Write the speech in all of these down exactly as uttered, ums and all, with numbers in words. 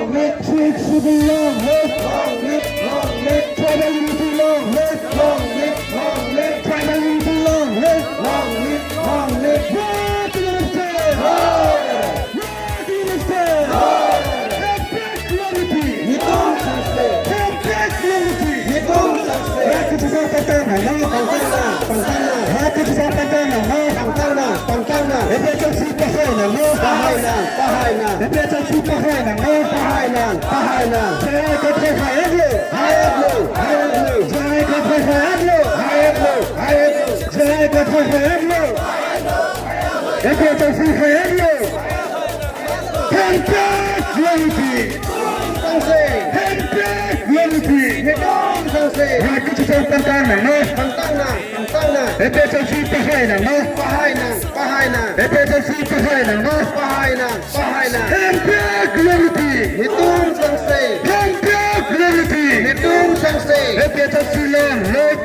Long live, six triple long live, long live, long live, tribal unity long live, long live, long live, tribal unity long live, long live, long live. War to the left! War to the left! War to the left! Hitung sangse. Hitung sangse. Ratu Cesar Pantang nang, no? Pantang nang, pantang nang. Ratu Cesar Pantang nang, no? Pantang nang, pantang nang. A P H L C pahai nang, no? Pahai nang, pahai nang. A P H L C pahai nang, no? Pahai nang, pahai nang. J I Kathar hai ek lo. Hai ek lo, hai ek lo. J I Kathar hai ek lo. Hai ek lo, hai ek lo. J I Kathar hai ek lo. A P H L C hai ek lo. Hempek long live! Sangse! Hempek long live! Hitung sangse! Ratu Cesar Pantang nang, no? Pantang nang, pantang nang. A P H L C pahai nang, no? Pahai nang, pahai nang. A P H L C pahai nang, no? Pahai nang, pahai nang. Hempek long live! Hitung sangse! Hempek long live! Hitung sangse! A P H L C long live!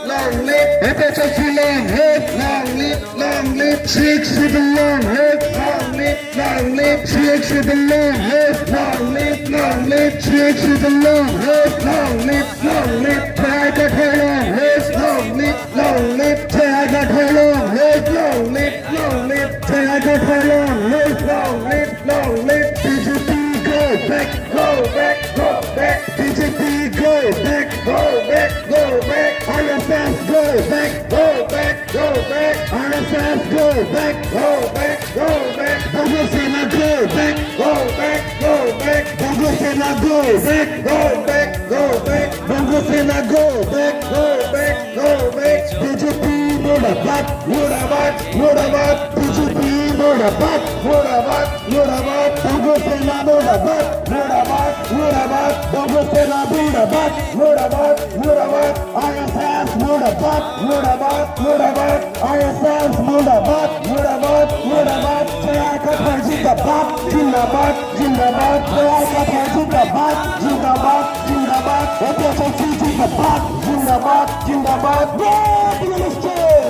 Long live! A P H L C long live! Long live! Long live! Six triple long live! Long live! Long live! Six triple long live! Long live! Long live! Six triple long live! Long live! Long live! J I Kathar long live! Long live! Long live! J I Kathar long live! Long live! Long live! J I Kathar long live! Long live! Long live! B J P go back! Go back! Go back! B J P go back! Go back! Go back! R S S go back! Go back! Go back! R S S go back! Go back! Go back! Bongo Sena go back! Go back! Go back! Bongo Sena go back! Go back! Go back! Bongo Sena go back! Go back! Go back! B J P murdabad! Murdabad! Murdabad! B J P murdabad! Murdabad! Murdabad! Bongo Sena murdabad! Murdabad! Murdabad! Bongo Sena murdabad! Murdabad! Murdabad! R S S murdabad! Murdabad! Murdabad! R S S murdabad! Murdabad! Murdabad! J I Kathar zindabad! Zindabad! Zindabad! J I Kathar zindabad! Zindabad! Zindabad! A P H L C zindabad! Zindabad! Zindabad! War to the left!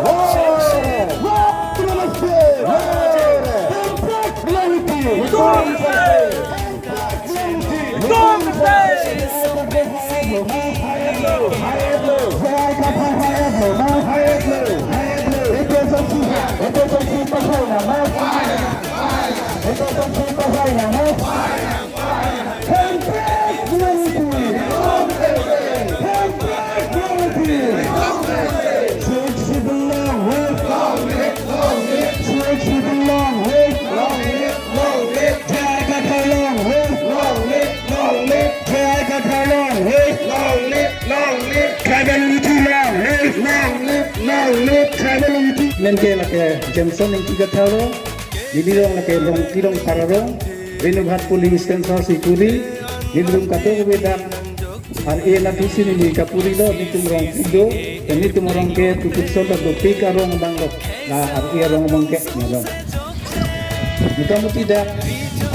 War! War to the left! War! Hempek long live! Hitung sangse! Hitung sangse! Long live! Long live! Long live! Long live! J I Kathar long live! Long live! Long live! J I Kathar long live! Long live! Long live! Tribal unity long live! Long live! Long live! Tribal unity. Name ke lake Jameson Ingti Kathar lo. Neli rong lake Longki Rongphar arong. Renughat polling station si kuri. Neli rong kato kebedak. Ar ena tusi neli kapuri lo, nelitum rong kedo, nelitum rong ke tukut sol ta dopik arong abang lo, la ar e arong abang ke, nelo. Motamuti dak,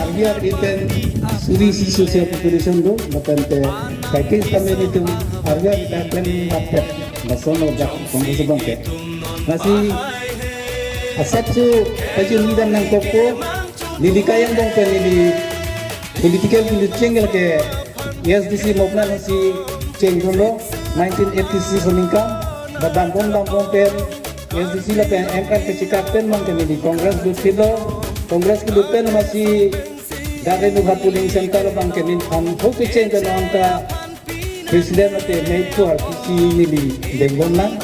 arvi ar e pen suri isi social population do, lapen te kaikis kami nelitum, arvi ar e pen pen lapet, lason lo dak, Congress abang ke. Lasi, asap su, paju nidam nangkokpo, neli kayang abang pen neli, political neli cheng lake, A S D C Mokna si chengdunlo, nineteen eighty-six aningkan, ba dambom dambom pen, A S D C lapen M L kachikak pen abang ke neli Congress lut phitlo, Congress kelut pen amatsi, dak Renughat polling center abang ke neliphan ho kecheng ke nonta, President ate mei puar si neli dengdun lang.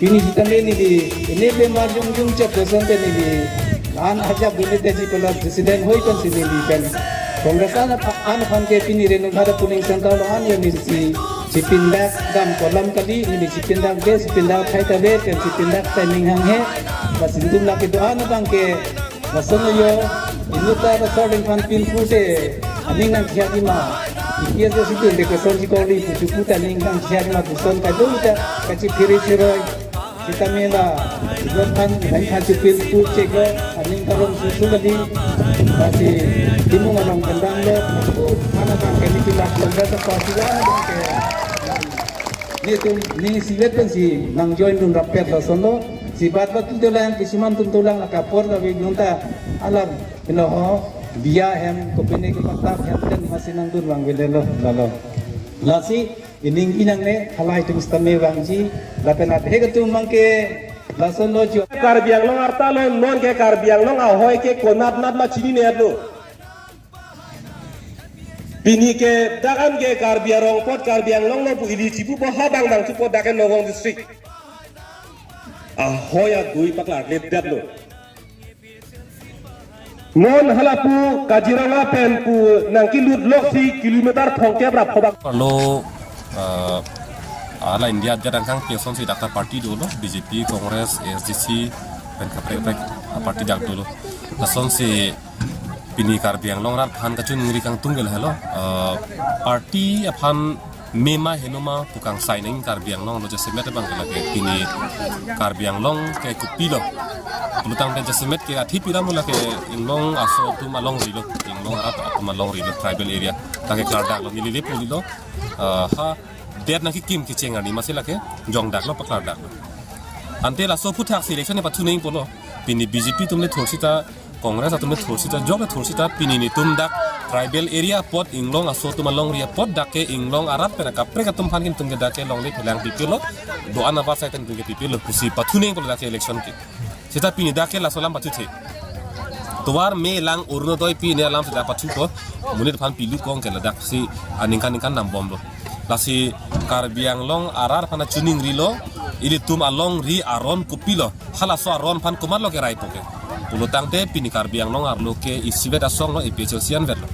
Pini sitame neli, ini bemar jongjong chot kosonte neli, an ajak dun te si pala President hoi kon si neli pen. Congress an, an aphan ke pini Renughat polling center lo an ya neli si, si pindak dam kolam kali, neli si pindak de, si pindak thai ta de, pen si pindak timing hanghe, ba si dum lake do-an abang ke, lason lo yo, inut ta ba sording phan pin pute, aning nangkhiat ima, I P S si tun de koson si kori, puchu pute aning nangkhiat ima, puson kadung ta, kachi phiri phiroi, sitame la, inut phan, nang phan chipin pu chek lo, aning karong susu kali, pasi, timung along kendang lo, ana bang kami pilak, bangga sa pasi lo, ana bang ke, nelitum, neli sivet pen si, nang join dun rapet lason lo, si bat bat tu dolang, kisiman tum dolang, la kapor la wig nunta, alam, ino ho, Biya hem, kopine ke patak hem pen masi nangdun vangve lelo, lalo. Lasi, ining inang ne, halahai atum sitame vangji, lapen athek atum abang ke, laso lo jo. Karbi Anglong arta lo, non ke Karbi Anglong ahoi ke konat nat ma chinine lo. Pini ke dak an ke Karbi arong apot Karbi Anglong lo pu ili chipu po ha bang bang chipu dak ke Nagaon district. Ahoi adui paklar lepdet lo. Non halapu Kaziranga pen pu nangkelut loksi kilometer thomkep ra phobak. Lo, eh, hala India adet angkang pi asonsi dak ta party dolo, B J P, Congress, A S D C, pen kaprek kaprek party dak dolo. Lasonsi pini Karbi Anglong arat aphan kachiningri kangtung ke lahelo. Eh, party aphan mema henoma pu kangsai nangji Karbi Anglong lo jasemet abang ke lake pini Karbi Anglong ke kopilo. Pulotangte jasemet ke athi piram lo lake inglong aso atum alongri lo, inglong arat atum alongri lo, tribal area. Lake klardak lo, neli le pulilo. Ah, ha, det nangkekim kecheng arni masi lake jongdak lo, paklardak lo. Ante laso aphuthak si election ne pathu nangji pulo. Pini B J P atum le thur sita, Congress atum le thur sita, jok le thur sita, pini netum dak tribal area apot inglong aso atum alongri apot dak ke inglong arat pen kaprek atum aphan ke netum ke dak ke longle phelang pipilo, do-an avarsai pen netum ke pipilo, pusi pathu nangji pulo dak ke election ke. Sita pini dak ke laso alam pathuthe. Tovar me lang Orunodoi pine alam sita pathupo, monit aphan pilu kong ke ladak si aningkan ningkan nambomlo. Lasi Karbi Anglong arat aphan chiningri lo, ilitum alongri aron kopilo. Halaso aron aphan komatlo keraipo ke. Pulotangte pini Karbi Anglong arlo ke isivet asong lo, A P H L C anvet lo.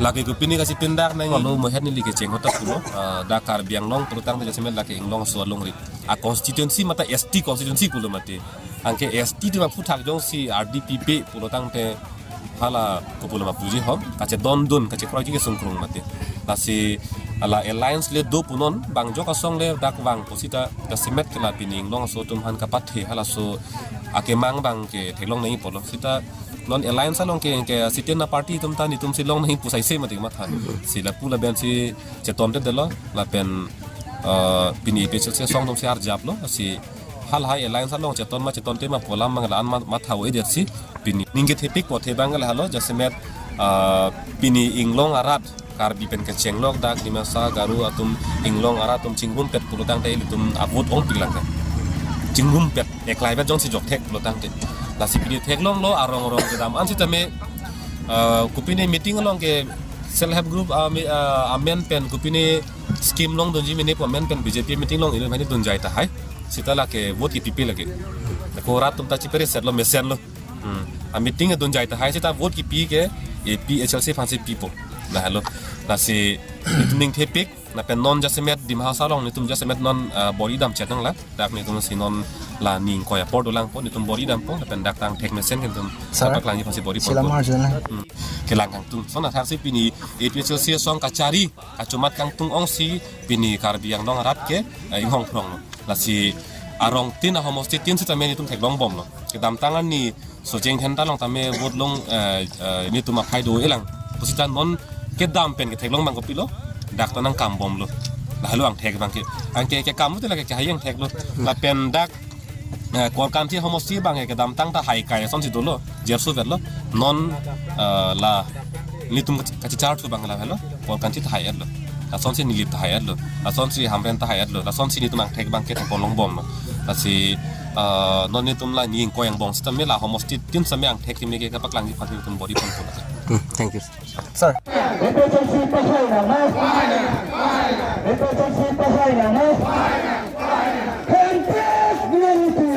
Lake kopine kachipindak nangji lo, mohen neli kecheng ahut ta pulo. Ah, dak Karbi Anglong pulotangte jasemet lake inglong aso alongri. A constituency mate S T constituency pulo mati. Anke S T atum aphuthak jongsi R D P pe pulotangte hala kopulo ma puji ho, kachedondun, kachekroi kesung krung mati. Lasi hala alliance le do pu non, bang jok asong le dak vangpo sita, jasemet ke la pini inglong aso atum aphan kapathe halaso akemang abang ke theklong nangji pulo. Sita non alliance along ke, ke sitena party atum ta netum si long nangji pu saise mati matha. Si lapu laben si chetonte detlo, lapen, eh, pini A P H L C asong atum si arjaplo, si halahai alliance along cheton ma chetonte ma pu alam abang la-an ma, matha-o-edet si pini. Ning kethepik pu athe abang lahelo, jasemet, ah, pini inglong arat Karbi pen kecheng lok dak Dimasa, Garo atum inglong arat atum chingrumpet pulotangte ilitum avote ongpik lang ke. Chingrumpet, eklai vet jongsi jokthek pulotangte. Lasi pini theklonglo arong arong kedam an sitame, ah, kopine meeting along ke self help group, ah, me-, ah, amen pen kopine scheme longdunji mene pu amen pen B J P meeting along ilitum hini dunjai tahai. Sita lake vote kipipe lake. Ko rat atum ta chipere setlo mesenlo. Hmm. A meeting dunjai tahai sita vote kipi ke A P H L C aphansi pipo. Lahelo. Lasi netum ning thepik, lapen non jasemet Dima Hasao along netum jasemet non, ah, bor-i damchet nanglang. Dak netum si non la ning koi apor dolangpo, netum bor-i dampo, lapen dak ta angthek mesen ke netum Sir, kapaklangji aphansi bor-i sila ponpo. Marjana. Hmm. Kelang kangtung. Lason athaksi pini A P H L C asong kachari, kachomat kangtung ongsi pini Karbi Anglong arat ke, eh, inghong phrong lo. Lasi arong tin ahomosti tin sitame netum theklongbomlo. Kedamtang arni Socheng Dhenta along tame vote long, eh, eh, netum aphai do-elang. Pusita non kedam pen ketheklong abang kopilo, dak ta nangkambomlo. Lahelo angthek abang ke. Anke kekam te lake kehai angtheklo. Lapen dak, eh, Korkanthi ahomosti abang ke kedamtang ta haikai asonsi dolo, jerso vetlo. Non, eh, la netum kachi-, kachichar thu abang lahelo. Korkanthi tahai-etlo. Lasonsi Nilip tahai-etlo. Lasonsi Hamren tahai-etlo. Lasonsi netum angthek abang ke theklongbomlo. Lasi, ah, non netum la ning koi angbong sitame la homosti tin sitame angthek kimi ke kapaklangji aphan netum bor-i ponpo. Hmm, thank you. Sir. A P H L C pasai nang mas. A P H L C pasai nang mas. Hempek unity.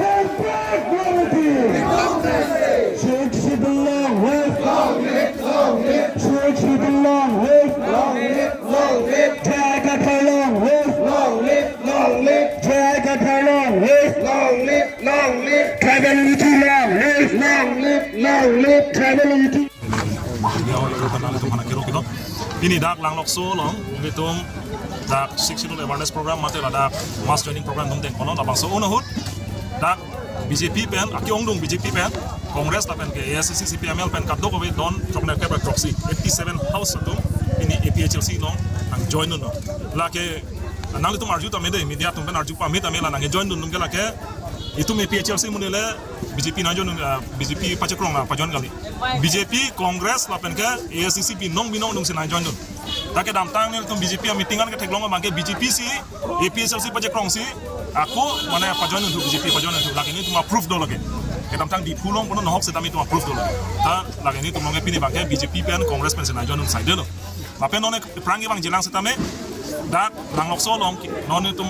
Hempek unity. Sixth Schedule long live. Sixth Schedule long live. J I Kathar long live. J I Kathar long live. Tribal unity long live. Tribal unity. Pini dak Langlokso along, ilitum dak Sixth Schedule awareness program mate ladak mass joining program dun teng kono labangso un ahut dak B J P pen, ake-ongdung B J P pen, Congress lapen ke A I C C, C P I M L pen kadokave don choknerkep throksi, eighty seven house atum pini A P H L C along nangjoin dunlo. Lake nanglitum arju tame dei, media atum pen arju pame tame la nangjoin dun atum ke lake Itum A P H L C amonit le B J P nangjoin, ah, B J P pachekrong na pajoin kali. B J P, Congress lapen ke A I C C binong binong atum si nangjoindun. Dak kedamtang nelitum B J P a-meeting an ketheklong abang ke B J P si A P H L C pachekrongsi ako mane pajoindunthu, B J P pajoindunthu. Lake nelitum a-proof dolo ke. Kedamtang Diphu along punon ahok setame itum a-proof dolo. Ta lake nelitum along ke pini abang ke B J P pen Congress pen si nangjoindun saidelo. Lapen non aphrang kevangjilang setame dak Langlokso along non itum,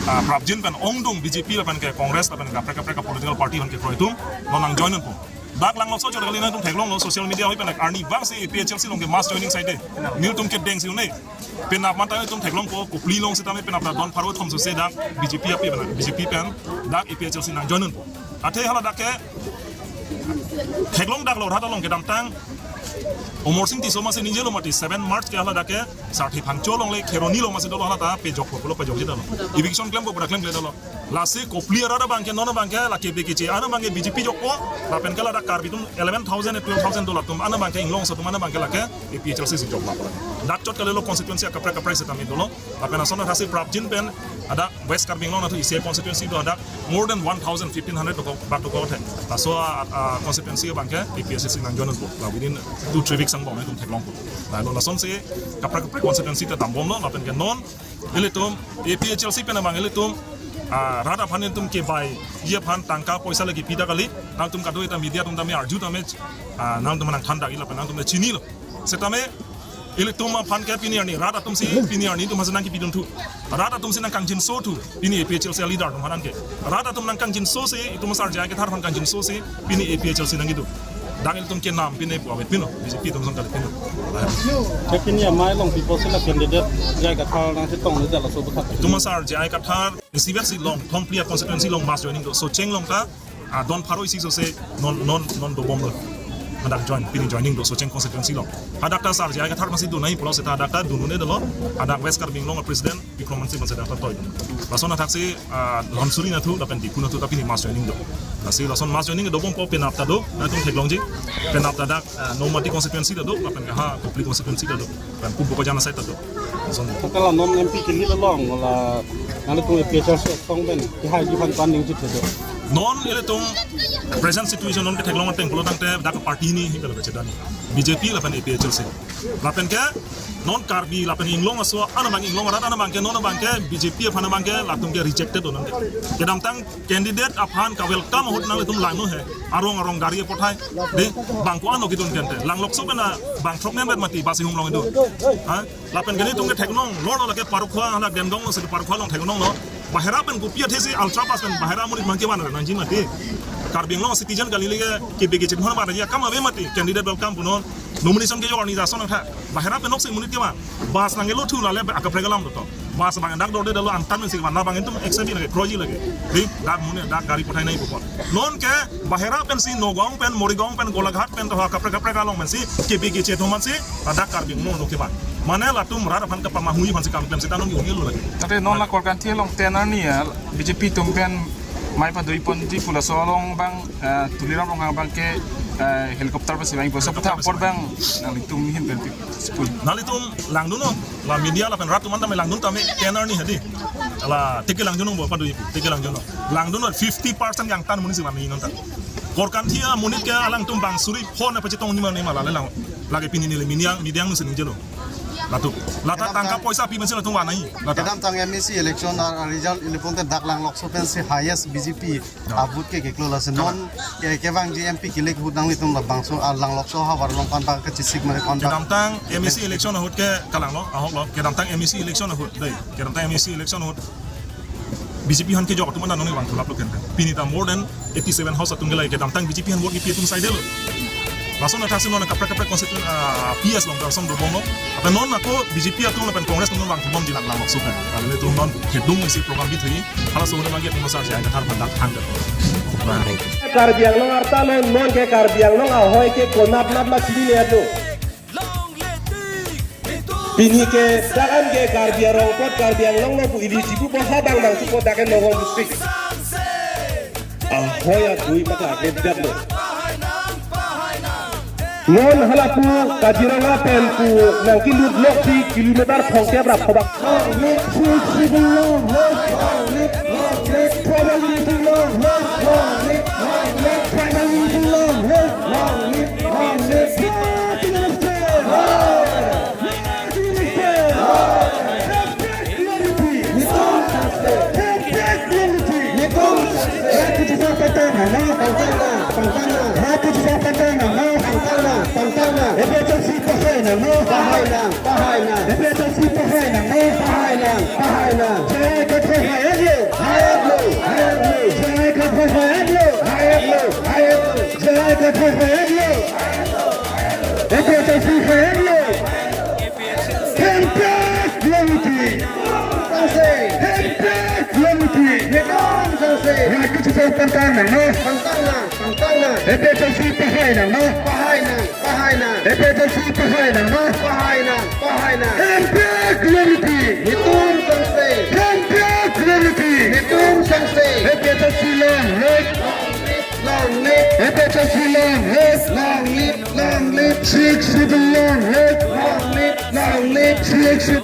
ah, prapjin pen ongdung B J P lapen ke Congress lapen kaprek kaprek political party aphan kekroi atum non nangjoindunpo. Dak Langlokso chot kali nangtum theklonglo social media ahoi pen arnivang si A P H L C along ke mass joining saide. Nelitum kedeng si un-e. Penap mata nelitum theklongpo, Kopili along setame penap ta don pharo thom sose dak B J P api pen, B J P pen dak A P H L C nangjoindunpo. Athe hala dak ke theklong dak lo rat along kedamtang Amarsing Tisso amatsi ningjelo mati seven March ke hala dak ke Sarthe Phangcho along le Kheroni along amatsi dolo hala ta pejokpo pulo pejokji dolo. Eviction klempo pura klemkle dolo. Lasi Kopili arat abang ke non abang ke lake B K J an abang ke B J P jokpo lapen ke ladak Karbi atum eleven thousand twelve thousand dolo atum an abang ke inglongso atum an abang ke lake A P H L C si jokpo. Dak chot kalilo constituency akaprek kaprek setame dolo. Lapen ason athasi prapjin pen hadak West Karbi Anglong anatthu isi constituency do hadak more than one thousand, fifteen hundred dokok bak dokok the. Laso a, a constituency abang ke A P H L C nangjoindunpo. La within two three weeks angbong itum theklongpo. La lo lasonsi kaprek kaprek constituency ta dambomlo lapen ke non ilitum A P H L C pen abang ilitum, ah, rat aphan itum kebai ye aphan tangka poisa lagi pida kali. Nangtum kado-i ta media atum tame arju tame, ah, nangtum nangthan dak ila pen nangtum chinilo. Setame ilitum aphan ke pini arni rat atum si pini arni itum hajan nangkipidunthu. Rat atum si nangkangjinso thu pini A P H L C leader atum aphan ke. Rat atum nangkangjinso si itum asar J I Kathar aphan kangjinso si pini A P H L C nangkidu. Dak ilitum kenam pini pu awet pino, B J P atum song kali pino. Ke pini amei along pipo si la candidate J I Kathar nangchetong le jala so buthat. Itum asar J I Kathar isi vet si along, Thongpli a constituency along mass joining do. Socheng along ta, ah, don pharo isi sose non, non, non dobomlo. Hadak join, pini joining do Socheng constituency along. Hadak ta sar J I Kathar amatsi do nai pulo seta hadak ta dun un-e dolo. Hadak West Karbi Anglong a president Bikram Hanse amatsi dak ta toi. Lason athaksi, ah, Dhansiri anatthu lapen Diphu anatthu ta pini mass joining do. Lasi lason mass joining dobompo penap ta do, nangtum theklongji. Penap ta dak, ah, Nomati constituency ta do, lapen ke ha Kopili constituency ta do. Lapen pu Bokajan asai ta do. Lason. Kala non M P kili along la nangtum A P H L C song pen kehai ji aphan pan ningje the do. Non ilitum present situation non ketheklong ateng pulo tangte dak party hini hini kalo kachedani. B J P lapen A P H L C. Lapen ke non Karbi lapen inglong aso an abang inglong arat an abang ke non abang ke B J P aphan abang ke latum ke rejected do nang ke. Kedamtang candidate aphan ka-welcome ahut nanglitum langno he. Arong arong gari apothai. De bang ko-an lo kidun kente. Langlokso pen bang throk nem vet mati basi humlong idu. Ha? Lapen ke nelitum ke theklong lo lo lake Parkhua hala Dendong lo si Parkhua along theklonglo. Bahera pen kopi athe si ultra pass pen bahera amonit mang kevan nangji mati. Karbi Anglong citizen kali leke ke B K J hon mara ya kam ave mati candidate welcome punon. Nomination kejok arni jason angtha. Bahera pen nok si amonit kevan. Bus nangkelo thu lale akaprek alam do to. Bus abang dak dorde dalo antan si kevan abang itum X M B lake, kroji lake. Di dak amonit dak gari pothai nai pupon. Non ke bahera pensi Nagaon pen, Morigaon pen, Golaghat pen, toha kaprek kaprek along pensi, K B K J atum pensi, ladak Karbi Anglong lo kevan. Mane latum rat aphan kapamahui aphansi kam klem seta non ke ungil lo lagi. Tapi non la Korkanthi along ten arni ya, B J P atum pen mei padoiponji pu laso along abang, eh, Tuliram Ronghang abang ke, eh, helicopter pensi vangpo. So puthot apor abang, nanglitum ahin pen pi sepui. Nanglitum langdunnon, la media lapen rat atum an tame langdun tame ten arni hadi. La teke langdunnon bo padoipo, teke langdunnon. Langdunnon fifty percent ke angtan amonit si vang non ta. Korkanthi amonit ke alangtum bang suri phone pachetong ni mane ma lale lang. Lake pini neli media, media nangsi ningjelo. Latum. Lata tangka poisa pi pensi latum vanai. Lata. Kedamtang M A C election a, a result iliponte dak Langlokso pensi highest B J P a vote ke keklo lasi non ke, kevangji M P kilik ahut nanglitum labangso a Langlokso havar along ko-an bang kachesik mane ko-an bang. Kedamtang M A C election ahut ke kalanglo, ahoklo. Kedamtang M A C election ahut, dei. Kedamtang M A C election ahut B J P aphan kejok atum an non vang thulap lo kente. Pini ta more than eighty seven house atum ke lake kedamtang B J P aphan vote kipi atum saidelo. Lason athasi non kaprek kaprek constituency, ah, P S along person dobomlo. Ape non ako B J P atum lapen Congress atum vang thubomji Langlokso pen. Lalu atum non kedung isi program bithui. Halaso atum lagi atum asar J I Kathar aphan dak thang ke. Karbi Anglong arta lo non ke Karbi Anglong ahoi ke konat nat ma chinine atum. Pini ke dak an ke Karbi arong apot Karbi Anglong lo pu ili chibu po habang bang supo dak ke Nagaon district. Ahoi adui mata ke dak lo. Non halapu Kaziranga pen pu nangkelut loksi kilometer thomkep ra phobak. Long live Sixth Schedule, long live, long live, long live, tribal unity, long live, long live, long live, tribal unity, long live, long live, long live. Party Minister! Party Minister! Unity! Unity! Unity! Hai kejisa pantang nang, pantang nang, pantang nang. Hai kejisa pantang nang, pantang nang, pantang nang. A P H L C pahai nang, pahai nang, pahai nang. A P H L C pahai nang, pahai nang, pahai nang. J I Kathar hai et lo, hai et lo, hai et lo. J I Kathar hai et lo, hai et lo, hai et lo. J I Kathar hai et lo. A P H L C hai et lo. Hempek longti. Sangse. Hempek longti. Netum sangse. Hai kejisa pantang nang, no? Pantang nang, pantang nang. A P H L C pahai nang, no? Pahai nang, pahai nang. A P H L C pahai nang, no? Pahai nang, pahai nang. Hempek longti. Netum sangse. Hempek longti. Netum sangse. A P H L C long live. Long live, long live. A P H L C long live. Long live, long live. Sixth Schedule long live. Long live, long live. Sixth Schedule.